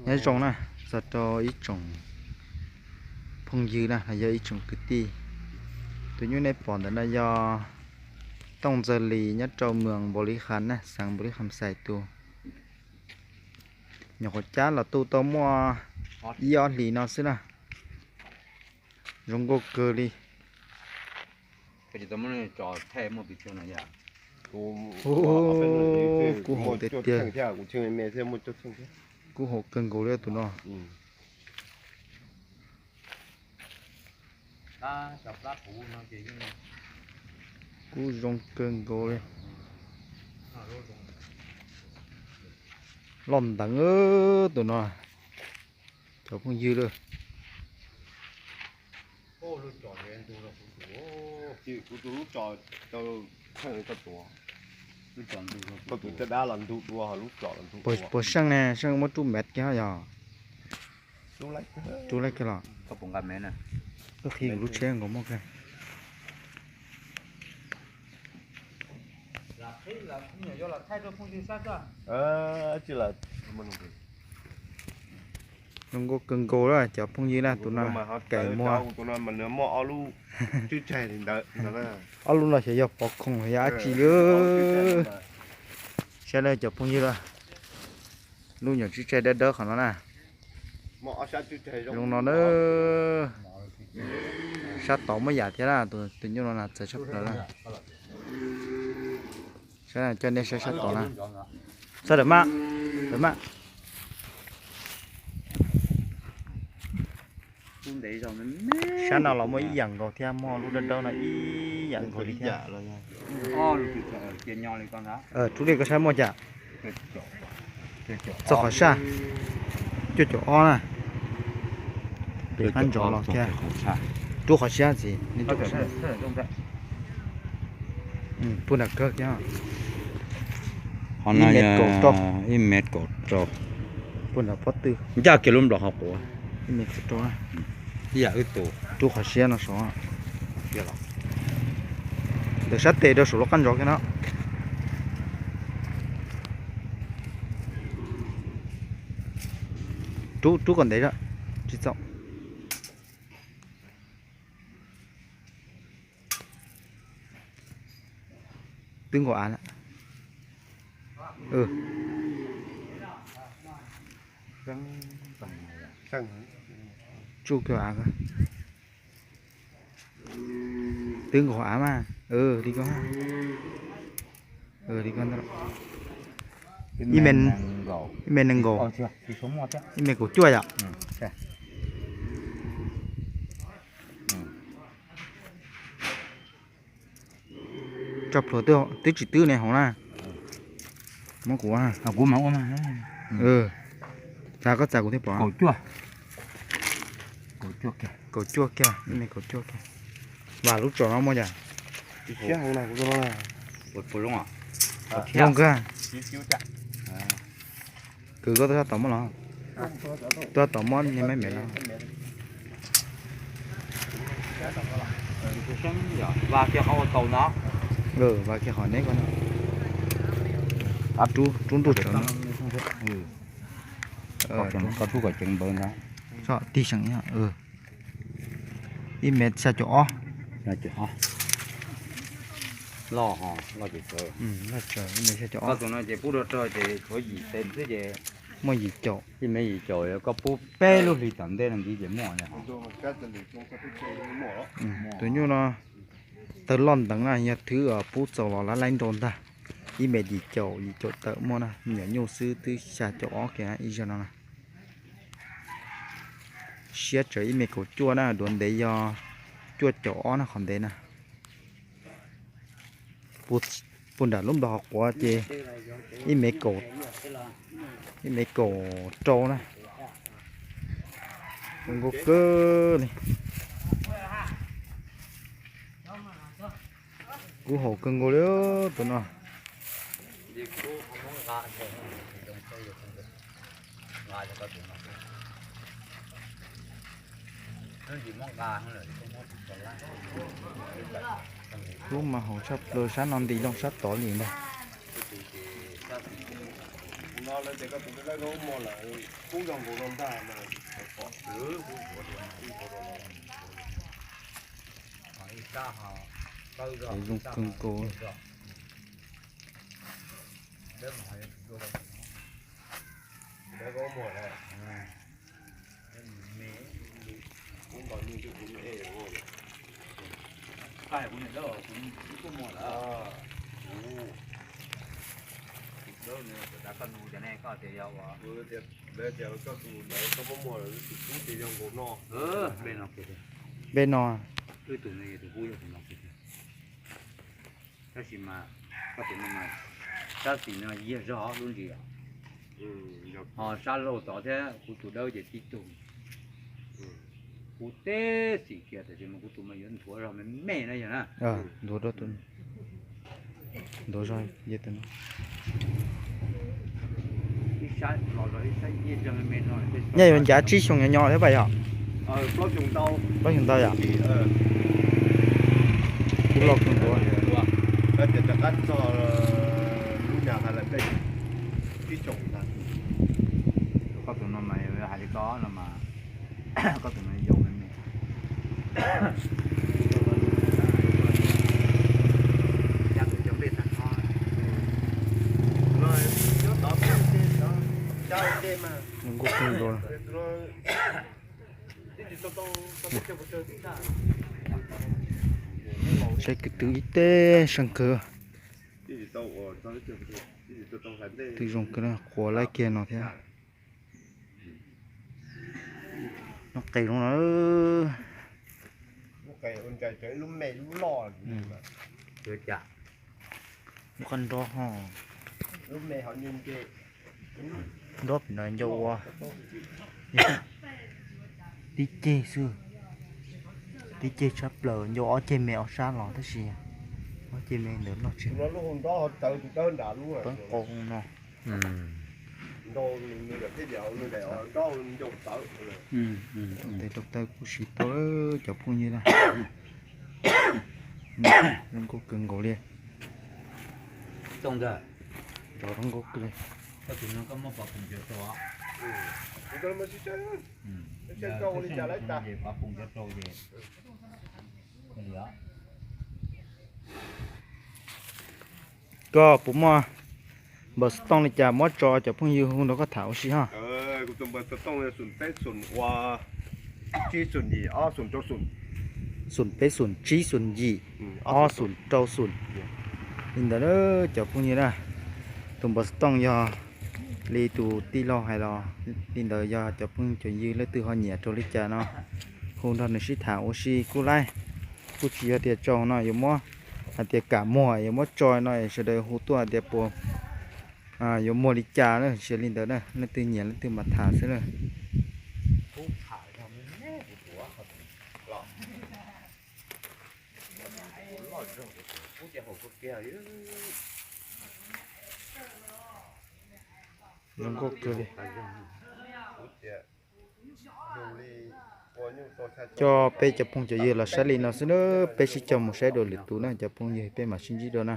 Nyob zoo na, txog rau ib tsoom phooj ywg na, los yog ib tsoom kwv tij. Tus nyuj nej pom ntawm no yog Tooj Ntxawg Lis nyob rau moos Npaus Lis Kham na, xeev Npaus Lis Kham Xais tus. Nyuam qhuav cab los tu tau muaj ib ob hlis no xwb na. Zoo nkauj kawg li. Kuv haum tiag tiag. Kuv haum kawg nkaus li tus no. Kuj zoo kawg nkaus li. Loj nteev tus no. Cov phooj ywg lawm. Puas seej ne, seej muab rub mev kiag yog? Rub laib kiag los. Koj qhib kuv lub tsheb nkaus muaj kawg. Zoo nkauj kawg nkaus li cov phooj ywg na, tus no Kaim Muas. Ob lub no xyov yog pov khoom los yog dab tsi li. Saib na cov phooj ywg, lub nyuam tswb tsaig dawb dawb qhov no na. Zoo no na. Sab tod muaj yam thiab na, tus nyuj no na txawv tshaj plaws na. Saib, coj nej saib sab tod na. Saib lawm maj, lawm maj. Sab no los muaj ib yam nkaus thiab, muaj lub dawb dawb no ib yam nkaus li thiab. Rub li koj saib muaj cas. Txog qhov sab, cuaj caum ob na. Pem qab ntsos los thiab. Rub qhov siab ntxiv, nej rub qhov siab. Puag nram kawg thiab. Ib mev kaum rau. Ib mev kaum rau. Puag nram pob tw. Ncaj kiag lub nplos hauv quav. Ib mev kaum rau na. Ib yam wb tus. Rub qhov siab no saud. Ntawm sab tes rau saum lub qab ntsos kiag no. Rub, rub kom ntev, tsis txaus. Twb nkaus av lawm. Tsuj kiag av. Twb nkaus av mas. Li ko, li ko. Ib mev nees nkaum, ib mev kaum cuaj yom. Tso plhuav twb tsis twb ne hauv na. Muab kuv, kuv mas ua mas. Txav koj txav kuv thiaj pom. Kaum cuaj kiag, ib mev kaum cuaj kiag. Vam lub tsom no muaj cas? Zoo kawg. Kwv koj tuaj sab tom muab los. Tuaj tom muab niag me me no. Vam kiag qhov neb ko no. Rub nruj tsawv no. Koj rub kom ceev npawv ntag. Tig seem, ib mev xya caum ob. Loj, loj tsawv, ib mev xya caum ob. Tus no ces pub rau rog ces tshuav yim tes xwb ces muaj yim caum. Ib mev yim caum, koj pub peb lub hlis tom ntej no ntxiv ces muaj. Tus nyuj no tawg loj nteev na, yog thwv pub txaus los lab laib nrau ntag. Ib mev yim caum, yim caum tawm muaj na, me nyuam nyuj xwb twb xya caum ob kiag ib zaug no na. Siab tsawv ib mev kaum cuaj na, duav ntev yog cuaj caum ob na qhov ntev na. Puag nram lub nplos hauv quav ces ib mev kaum, ib mev kaum rau na. Zoo nkauj kawg li. Kuv haum kawg nkaus li tus no. Lub mas haum tshaj plaws, sab no nti loo sab tod li ntag. No lawv tias koj tus dawb dawb koj muag lawm, kub zoo nkaus no ntag mas. Zoo kawg nkaus. Npe no. Tab sis mas koj tus no mas sab xis no yog zog lub ntsis os. Ho sab laug tod thiab kuv tus dawb ces tib tug. Kuv teb xim kiag tiam sis mas kuv tus mas yuav nthuav zog me me na yog na. Nthuav zog, nthuav zog, nyob yuav ncav tsib xyoo nyob nyob thiab pam yog. Plaub xyoo ntau yom. Kuv loj kawg nkaus. Koj tus no mas hais li koj no mas, koj tus no yau me me. Zoo nkauj kawg nkaus. Saib kwv tw ib teb seej kawg. Twb zoo kawg, qhuav laib kiag no thiab. Nyob qis loo na. Lub qab nrob ho. Nrob pem no ncau ua tib ceg xwb, tib ceg tshaj plaws, ncau ob ceg me ob sab los tab sis ob ceg me ntawd loj tsis, qab qau no. Tes rau taw kuj siv tau cov phooj ywg na. Zoo nkauj kawg nkaus li. Rov zoo nkauj kawg li. Koj puas muaj npawb xov tooj li cas muab tso cov phooj ywg hu nrog koj tham ua si ho. Xoom peb xoom tsib xoom yim ob xoom rau xoom. Li ntawd cov phooj ywg na, tus npawb xov tooj yog li tus tij laug hais los li ntawd, yog cov phooj cov ywg leej twg ho nyiam rau li cas no hu nrog nws sib tham ua si kuj laib. Kuj tsis yog tias tsaug no yuav muab hais tias kam muag yuav muab tso no sawv daws hu tuaj hais tias puas yuav muag li cas na, tsis li ntawd na, leej twg nyiam leej twg mam tham xwb na. Zoo nkauj kawg li. Coj peb cov phooj cov ywg los saib li no xwb na, peb sib coj mus saib dua lwm tus na cov phooj ywg, peb mam sib ntsib dua na.